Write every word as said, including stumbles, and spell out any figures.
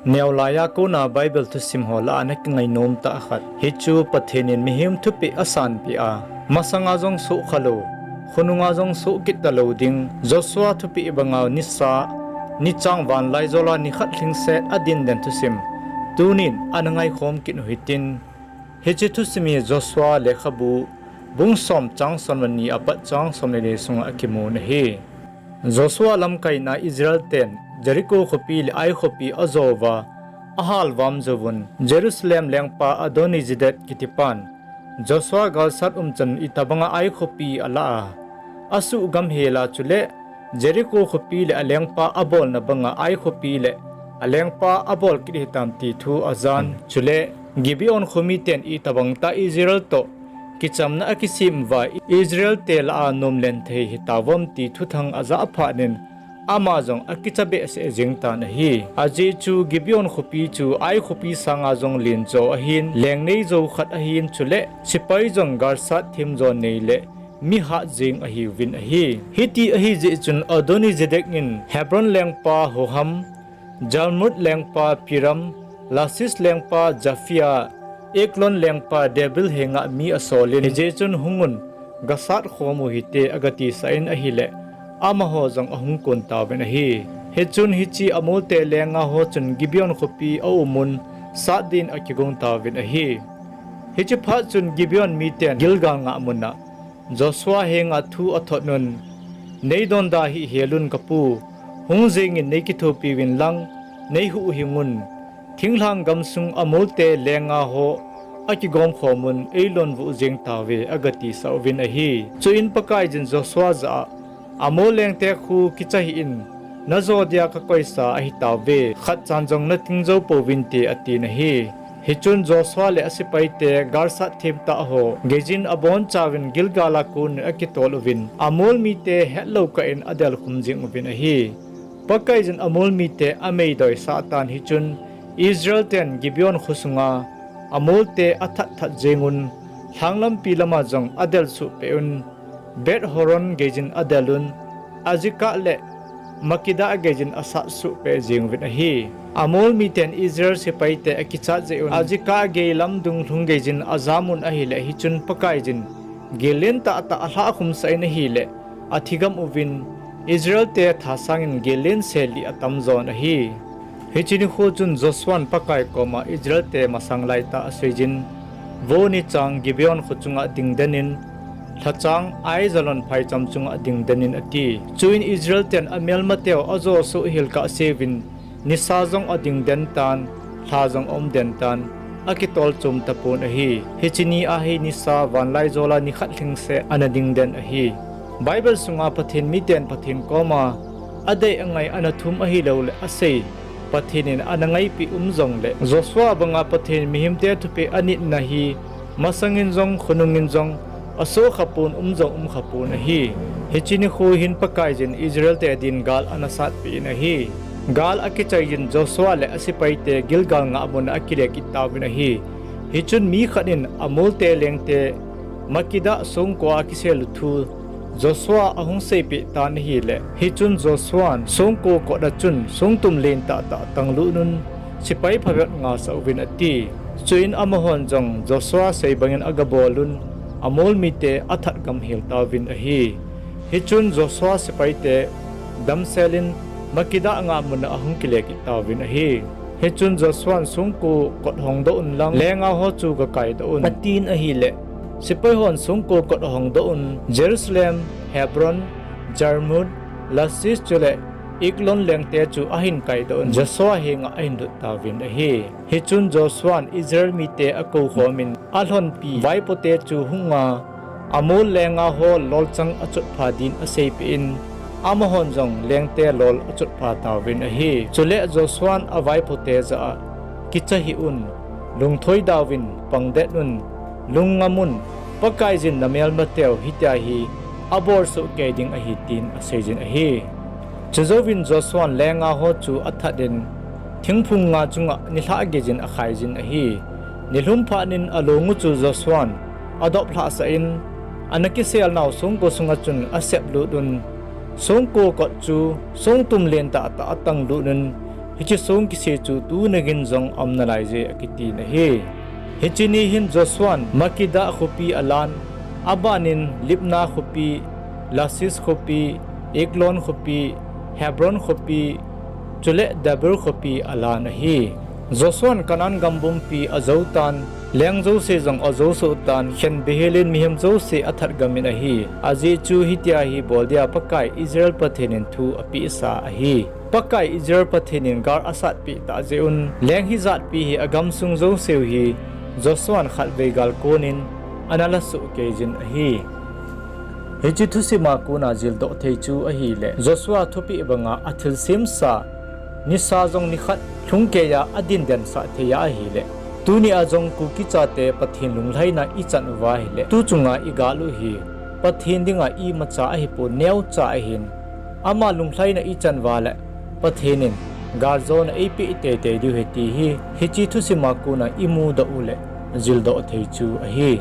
Neolaiya kona Bible thusim ho lah a ana kingai nom tah khat. Hichu Pathen in mihem thupeh asanpeh a, masanga jong soh khalou, khonunga jong soh kit talou ding, Joshua thupeh banga nisa, nichang vanlaijol a nikhat lhingset adin den thusim, tunin ana ngaikhom kit u hitin. Hiche thusim hi Joshua lekhabu, bung som chang som le ni apat chang som le li sunga akimun ahi. Joshua lamkaina Israel ten Jericho khopi le Ai khopi ajouva, ahalvam jouvun, Jerusalem lengpa Adonizedek kitipan, Joshua galsat umchan itobanga Ai khopi alah a, asuh gamhel a chule, Jericho khopi le alengpa abolna banga Ai khopi le alengpa abol kit hitam ti thu ajan. Chule, Gibeon khomiten itobang tah Israel toh kichamna akisem uva, Israel te lah a nomlen thei hitauvem ti thuthang ajah phatnin, ama jong akicha behseh jeng tan ahi. Ajeh chu Gibeon khopi chu Ai khopi sanga jong lenjo ahin, lengnei jou khat ahin, chule sepai jong galsat themjo nei le mihat jeng ahiuvin ahi. Hiti ahijeh chun Adonizedek in Hebron lengpa Hoham, Jarmuth lengpa Piram, Lachish lengpa Japhia, Eglon lengpa Debir henga mi asolin, hijeh chun hungun, gasat khom u hite agatisah in ahile, amaho jong ahung kon tauvin ahi. Hichun hiche Amolte lenga ho chun Gibeon khopi aumun, sat din akigong tauvin ahi. Hiche phat chun Gibeon miten Gilgal ngahmuna Joshua henga thu athotnun, Neidonda hih helun kapu, hung jengin neikithopiuvin lang, neihuhhingun, thinglhang gamsung Amolte lenga ho akigom khomun, eilonvuh jeng tauve, agatisah uvin ahi. Chuin Pakaiyin Joshua jah a, Amol lengte khu kicha hih in, najo dia kakoisa ahitauve, khatchan jong nating jou pouvinte, atin ahi. Hichun Joshua le asepaite galsat themtah ho geijin abonchauvin Gilgal a kon akitol uvin, Amol mite hetlou kah in adelkhum jeng uvin ahi. Pakaiyin Amol mite ameidoisah tan hichun, Israel ten Gibeon khosunga Amolte athat that jengun, lhanglampi lama jong adelsuh peh un, Beth Horon geijin adelun, Azekah le Makkedah geijin asatsuh peh jenguvin ahi. Amol miten Israel sepaite akichat jeh un, Azekah gei lamdung lhung geijin ajamun ahile, hichun Pakaiyin gel len tahtah alhahkhumsah in ahile, athigam uvin, Israelte thasangin gel len seli atamjon ahi. Hiche nikho chun Joshuan Pakai koma Israelte masang laitah aseiyin, Vo nichang Gibeon kho chunga dingden in, lhachang Aijalon phaicham chunga dingden in, ati. Chuin Israelten amelmateu ajo soh hel kahseuvin, nisa jong adingden tan, lha jong aumden tan, akitol chom tapon ahi. Hiche ni ahi nisa vanlaijol a nikhat lhingset ana dingden ahi. Bible sunga Pathen miten Pathen koma adei angai ana thum ahiloule asei Pathen in ana ngaipeh um jongle, Joshua banga Pathen in mihemte thupeh anitna hi masangin jong khonungin jong asohkhapon, um jong umkhapon ahi. Hiche nikho hin Pakaiyin Israelte din gal ana satpeh in ahi. Gal akichaiyin Joshua le asepaite Gilgal ngahmuna akile kit tauvin ahi. Hichun mi khat in Amolte lengte Makkedah songko a akisel u thu Joshua ahung seipeh tan ahile, hichun Joshuan songko kot a chun songtum len tahtah atanglut un, sepai phabep ngasah uvin ati. Chuin amahon jong Joshua sei bangin agabolun, Amol mite athat gamhel tauvin ahi. Hichun Joshua sepaite damselin Makkedah ngahmuna ahung kile kit tauvin ahi. Hichun Joshuan songko kot hongdoh unlang, lenga ho chu gakaidoh un, atin ahile, sepaihon songko kot ahongdoh un, Jerusalem, Hebron, Jarmuth, Lachish chule Eglon lengte chu ahin kaidoh un, Joshua henga ahin lut tauvin ahi. Hichun Joshuan Israel mite akoukhomin, alhonpi vaipote chu hunga, Amol lenga ho lolchang achotpha din aseipeh in, amahon jong lengte lol achotpha tauvin ahi. Chule Joshuan avaipote jah a, Kicha hih un, lungthoi dauvin, pangdet un, lungngam un, Pakaiyin namelmateu hitia hi abolsoh kei ding ahi, tin aseiyin ahi. Chujouvin Joshuan lenga ho chu athat in, thingphung nga chunga nilhah geiyin akhaiyin ahi. Nilhum phatnin alongu chu Joshuan adoplhahsah in, ana kiselnau songko sunga chun aseplut un, songko kot chu songtum len tahtah atanglut un, Hiche song kisei chu tuna gin jong aum nalaije akiti ahi. Hiche ni hin Joshua'n Makkedah khopi alan, abanin Libnah khopi, Lakish khopi, Eglon khopi, Hebron khopi, chule Debir khopi alan ahi. Joshua'n Canaan gam pumpi ajoutan, leng jouse jong ajousoh tan, khenbehel in mihem jouse athat gamin ahi. Ajeh chu hitia hi bol dia Pakai Israel Pathen in thu apehsa ahi. Pakai Israel Pathen in gal asatpeh tah jeh un, leng hijatpi hi agamsung jouseu hi Joshua'n khatvei gal konin ana lasoh keiyin ahi. Hiche thusima kona jildoh thei chu ahile, Joshua thupeh banga athilsemsa, nisa jong nikhat lhungkeiya adindensah thei ahile, tunia jong Kuki chate Pathen lunglhaina ichan uva ahile, tu chunga igal u hi Pathen dinga imacha ahipon, neocha ahin. Ama lunglhaina ichan uva le Pathen in galjona eipeh teitei diu ahi ti hi, hiche thusima kona imudoh u le jildoh thei chu ahi.